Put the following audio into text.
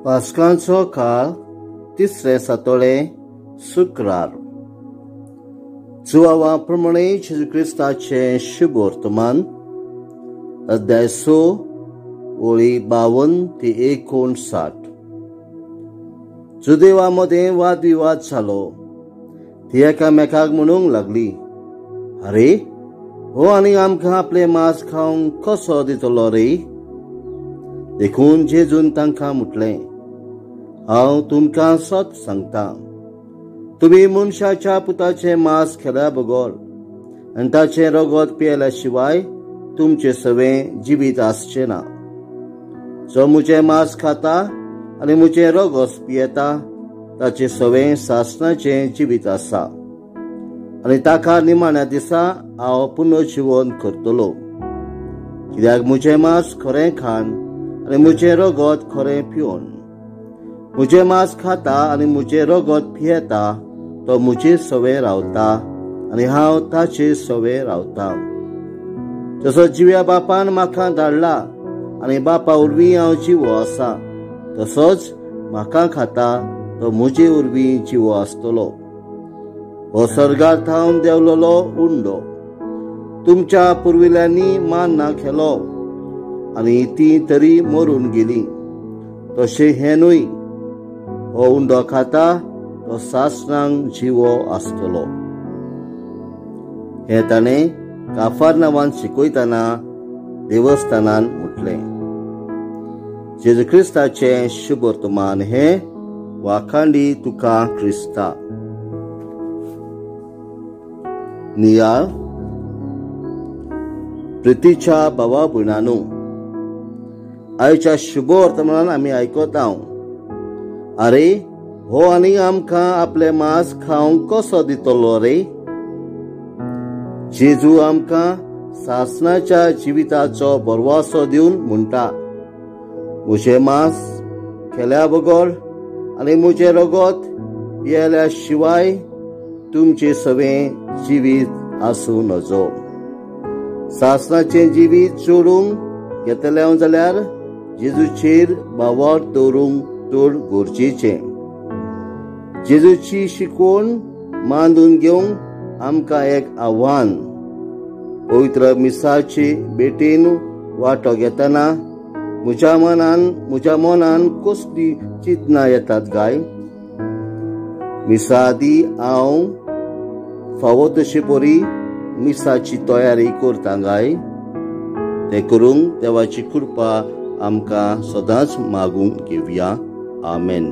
पास्कांचो काळ तिसरे सातोळे शुक्रार. जुवावा प्रमाणे जेजू क्रिस्ताचें शुभ वर्तमान अध्याय 6 ओळी 52 ते 59. जुदेवा मदें वादविवाद जालो. ती एकामेकाक म्हणूंक लागली, अरे हो आनी आमकां आपलें मांस खावंक कसो दितलो रे? देखून जेजून तांकां म्हटलें, हांव तुमकां सत सांगता, तुमी मनशाच्या पुताचें मांस खेल्या बगर आनी ताचें रगत पियेल्या शिवाय तुमचें सवें जिवीत आसचें ना. जो म्हजें मांस खाता आनी म्हजें रगत पियेता ताचें सवें सासणाचें जिवीत आसा आनी ताका निमाण्या दिसा हांव पुनर्जिवन करतलो. कित्याक म्हजें मांस खरें खाण आनी म्हजें रगत खरें पिवन. म्हजें मांस खाता आनी म्हजें रगत पियेता तो म्हजे सवें रावता आनी हांव ताचे सवें रावता. जसो जिव्या बापान म्हाका धाडला आनी बापा वरवीं हांव जिवो आसा, तसोच म्हाका खाता तो म्हजे वरवीं जिवो आसतलो. हो सर्गार थावन देंवलेलो उंडो तुमच्या पुर्विल्यांनी मान ना केलो आनी ती तरी मरून गेली. तशें हें न्हय, हो उंडो खाता तो सासणांक जिवो आसतलो. हें ताणें काफारनावान शिकयतना देवस्थानान म्हटलें. जेजू क्रिस्ताचें शुभ वर्तमान हें. वाखांडी तुका क्रिस्ता. नियाळ. प्रितीच्या भावा भयणांनो, आयच्या शुभ वर्तमानान आमी आयकता, अरे हो आनी आमकां आपलें मांस खावंक कसो दितलो रे? जेजू आमकां सासणाच्या जिविताचो भरवंसो दिवन म्हणटा, म्हजें मांस खेल्या बगर आनी म्हजें रगत पियेल्या शिवाय तुमचें सवें जिवीत आसूं नजो. सासणाचें जिवीत जोडूंक घेतलें जाल्यार जेजूचेर भावार्थ दवरूंक चड गरजेचें. जेजूची शिकवण मांदून घेवंक आमकां एक आव्हान. पवित्र मिसाचे भेटेन वांटो घेतना म्हज्या मनान कसली चिंतना येतात काय? मिसा आदी हांव फावो तशे परी मिसाची तयारी करता काय? तें करूंक देवाची कृपा आमकां सदांच मागूंक घेवया. आमेन.